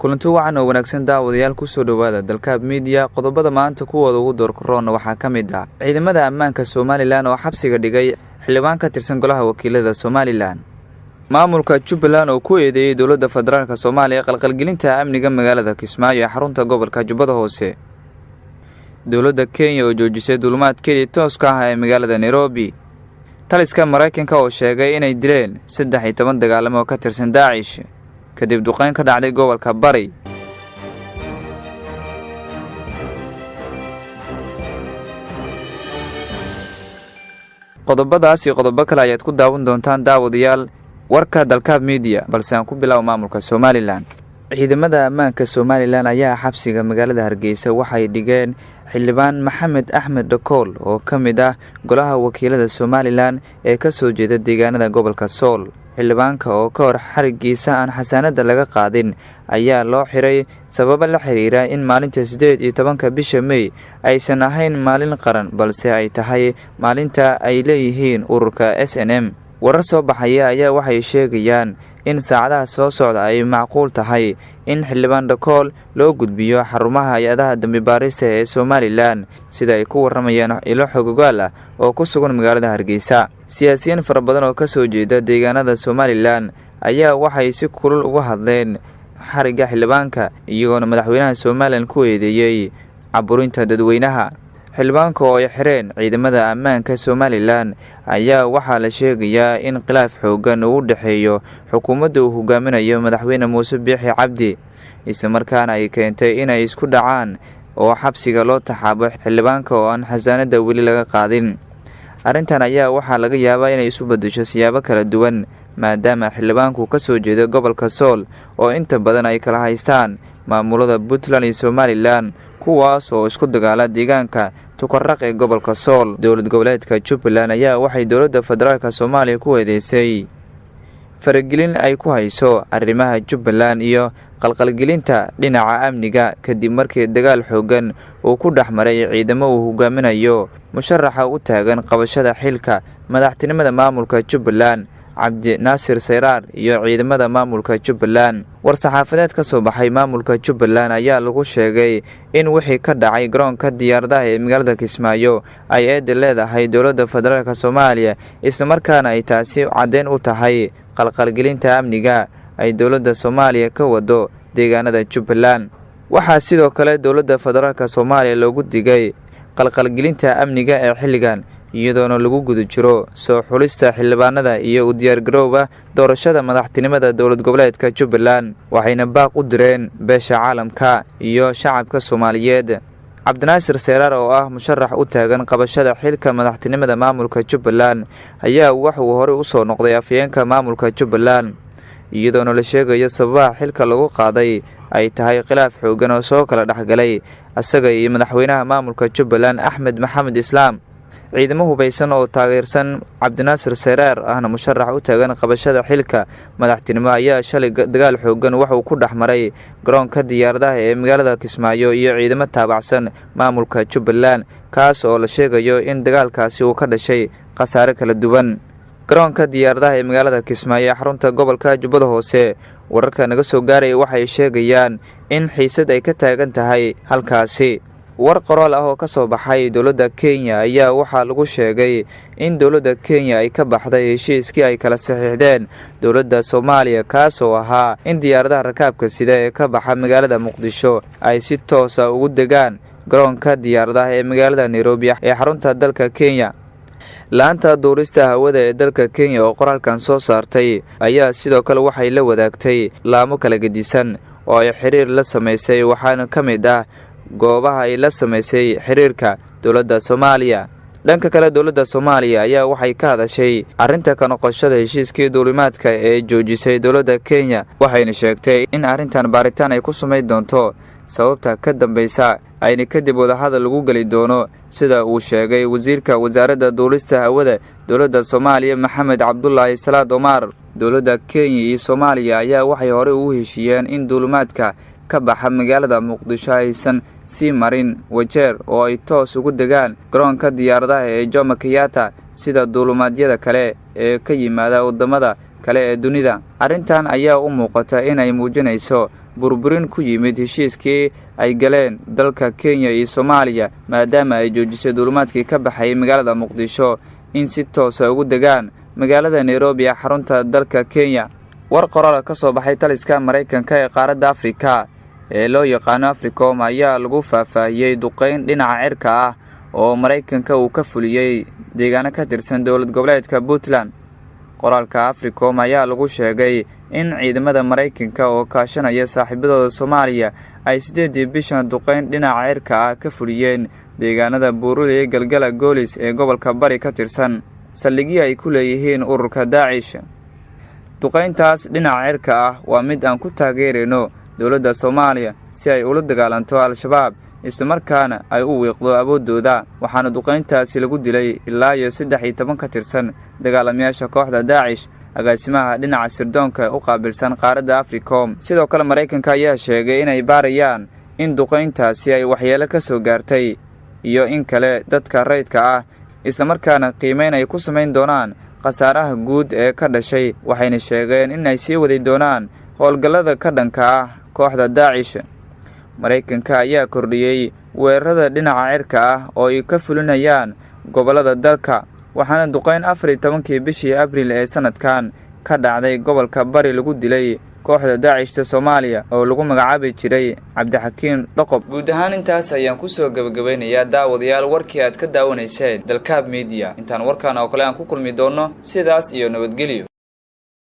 Kulanti wacan oo wanaagsan, daawadayaal, kusoo dhowaada Dalkaab Miidiya. Qodobada maanta kuwooda ugu doorkaroonna waxaa ka mid ah ciidamada ammaanka Somalilan oo xabsiga dhigay xildhibaan ka tirsan golaha wakiilada Somalilan, maamulka Jubbaland oo ku eedeeyey dowladda federaalk Soomaaliya qalqalgelinta amniga magaalada Kismaayo ee xarunta gobolka Jubbada Hoose, dowladda Kenya oo joojisay duulimaadkeedii tooska ah ee magaalada Nairobi, taliska Maraykanka oo sheegay inay dileen 13 dagaalamo oo ka tirsan Daacish kadib duqeyn ka dhacday gobolka Bari. Qodobadaas iyo qodobo kale ayaad ku daawan doontaan, daawadayaal, warka Dalkaab Miidiya, balse aan ku bilaabo maamulka Somalilan. Ciidamada ammaanka Somalilan ayaa xabsiga magaalada Hargeysa waxay dhigeen xildhibaan Maxamed Axmed Dhakool oo ka mid ah golaha wakiilada Somalilan ee kasoo jeeda deegaanada gobolka Sool. Xildhibaanka oo ka hor xarigiisa aan xasaanada laga qaadin ayaa loo xiray sababo la xiriira in maalinta 18-ka bisha Mey aysan ahayn maalin qaran, balse ay tahay maalinta ay leeyihiin ururka SNM. Warar soo baxaya ayaa waxay sheegayaan in saacadaha soo socda ay macquul tahay in xildhibaan Dhakool loo gudbiyo xarumaha hay-adaha dambi baarista ee Somalilan, sida ay ku waramayaan ilo xogogaal ah oo ku sugan magaalada Hargeysa. Siyaasiyiin fara badan oo kasoo jeeda deegaanada Somalilan ayaa waxay si kulul uga hadleen xarigga xildhibaanka, iyagoona madaxweynaha Somalilan ku eedeeyey caburinta dadweynaha. Xildhibaanka oo ay xireen ciidamada ammaanka Somalilan ayaa waxaa la sheegayaa in khilaaf xoogan uu u dhexeeyo xukuumadda uu hogaaminayo madaxweyne Muuse Biixi Cabdi, islamarkaana ay keentay inay isku dhacaan oo xabsiga loo taxaabo xildhibaanka oo aan xasaanada weli laga qaadin. Arrintan ayaa waxaa laga yaabaa inay isu bedesho siyaabo kala duwan, maadaama xildhibaanku kasoo jeedo gobolka Sool oo inta badan ay kala haystaan maamulada Puntland iyo Somalilan, kuwaas oo isku dagaala deegaanka Tukaraq ee gobolka Sool. Dowlad goboleedka Jubbaland ayaa waxay dowladda federaalk Soomaaliya ku eedeysay faragelin ay ku hayso arrimaha Jubbaland iyo qalqalgelinta dhinaca amniga, kadib markii dagaal xoogan uu ku dhex maray ciidamo uu hogaaminayo musharaxa u taagan qabashada xilka madaxtinimada maamulka Jubbaland, Cabdi Naasir Sayraar, iyo ciidamada maamulka Jubbaland. War-saxaafadeed ka soo baxay maamulka Jubbaland ayaa lagu sheegay in wixii ka dhacay garoonka diyaaradaha ee magaalada Kismaayo ay eeda leedahay dowladda federaalk Soomaaliya, islamarkaana ay taasi caddeyn u tahay qalqalgelinta amniga ay dowladda Soomaaliya ka wado deegaanada Jubbaland. Waxaa sidoo kale dowladda federaalk Soomaaliya loogu digay qalqalgelinta amniga ee xilligan, iyadoona lagu guda jiro soo xulista xildhibaanada iyo u diyaargarowga doorashada madaxtinimada dowlad goboleedka Jubbaland, waxayna baaq u direen beesha caalamka iyo shacabka Soomaaliyeed. Cabdinaasir Seyraar oo ah musharax u taagan qabashada xilka madaxtinimada maamulka Jubbaland ayaa waxauu horey usoo noqday afhayeenka maamulka Jubbaland, iyadoona la sheegayo sababaha xilka lagu qaaday ay tahay khilaaf xoogan oo soo kala dhexgalay isaga iyo madaxweynaha maamulka Jubbaland, Axmed Maxamed Islaam. Ciidamo hubaysan oo taageersan Cabdinaasir Seyraar, ahna musharax u taagan qabashada xilka madaxtinimo, ayaa shalay dagaal xoogan waxauu ku dhex maray garoonka diyaaradaha ee magaalada Kismaayo iyo ciidamo taabacsan maamulka Jubbaland, kaas oo la sheegayo in dagaalkaasi uu ka dhashay khasaare kala duwan. Garoonka diyaaradaha ee magaalada Kismaayo ee xarunta gobolka Jubbada Hoose, wararka naga soo gaaraya waxay sheegayaan in xiisad ay ka taagan tahay halkaasi. War qoraal ah oo ka soo baxay dowladda Kenya ayaa waxaa lagu sheegay in dowladda Kenya ay ka baxday heshiiskii ay kala saxiixdeen dowladda Soomaaliya, kaas oo ahaa in diyaaradaha rakaabka sida ee ka baxa magaalada Muqdisho ay si toosa ugu degaan garoonka diyaaradaha ee magaalada Nairobi ee xarunta dalka Kenya. Laanta duurista hawada ee dalka Kenya oo qoraalkan soo saartay ayaa sidoo kale waxay la wadaagtay laamo kala gedisan oo ay xiriir la samaysay, waxaana ka mid ah goobaha ay la samaysay xiriirka dowladda Soomaaliya. Dhanka kale, dowladda Soomaaliya ayaa waxay ka hadashay arrinta ka noqoshada heshiiskii duulimaadka ee joojisay dowladda Kenya, waxayna sheegtay in arrintan baaritaan ay ku samayn doonto sababta ka dambeysa, ayna kadib wadahadal lagu geli doono, sida uu sheegay wasiirka wasaaradda duulista hawada dowladda Soomaaliya, Maxamed Cabdulaahi Salaad Omar. Dowladda Kenya iyo Soomaaliya ayaa waxay horey ugu heshiiyeen in duulimaadka ka baxa magaalada Muqdisho aysan sii marin Wajeer oo ay toos ugu degaan garoonka diyaaradaha ee Jomo Kenyatta, sida duulumaadyada kale ee ka yimaada waddamada kale ee dunida. Arrintan ayaa u muuqata inay muujinayso Burburin ku yimid heshiiskii ay galeen dalka Kenya iyo Soomaaliya, maadaama ay joojisay duulimaadkii ka baxayay magaalada Muqdisho in si toosa ugu degaan magaalada Nairobi ee xarunta dalka Kenya. War qoraal ka soo baxay taliska Maraykanka ee qaaradda Afrika ee loo yaqaano Africom ayaa lagu faahfaahiyey duqeyn dhinaca cirka ah oo Maraykanka uu ka fuliyey deegaano ka tirsan dowlad goboleedka Puntland. Qoraalka Africom ayaa lagu sheegay in ciidamada Maraykanka oo kaashanaya saaxiibadooda Soomaaliya ay 8-dii bishan duqeyn dhinaca cirka ah ka fuliyeen deegaanada Buuruley, Galgala, Goolis ee gobolka Bari ka tirsan, saldhigyo ay ku leeyihiin ururka Daacish. Duqeyntaas dhinaca cirka ah waa mid aan ku taageerayno dowladda Soomaaliya si ay ula dagaalanto Al-Shabaab, islamarkaana ay u wiiqdo awooddooda, waxaana duqeyntaasi lagu dilay ilaa iyo 13 ka tirsan dagaalamayaasha kooxda Daacish. Agaasimaha dhinaca sirdoonka u qaabilsan qaaradda Africom. Sidoo kale Maraykanka ayaa sheegay inay baarayaan in duqeyntaasi ay waxyeelo ka soo gaartay iyo in kale dadka rayidka ah, islamarkaana qiimeyn ay ku samayn doonaan khasaaraha guud ee ka dhashay, waxayna sheegeen in ay sii wadi doonaan howlgallada ka dhanka ah kooxda Daacish. Maraykanka ayaa kordhiyey weerarada dhinaca cirka ah oo ay ka fulinayaan gobollada dalka, waxaana duqeyn 14-kii bishii Abriil ee sanadkan ka dhacday gobolka Bari lagu dilay kooxda Daacishta Soomaaliya oo lagu magacaabi jiray Cabdixakiin Dhoqob. Guud ahaan intaas ayaan kusoo gabagabeynayaa, daawadayaal, warkii aad ka daawanayseen Dalkaab Media. Intaan warkan oo kale aan ku kulmi doono, sidaas iyo nabadgelyo.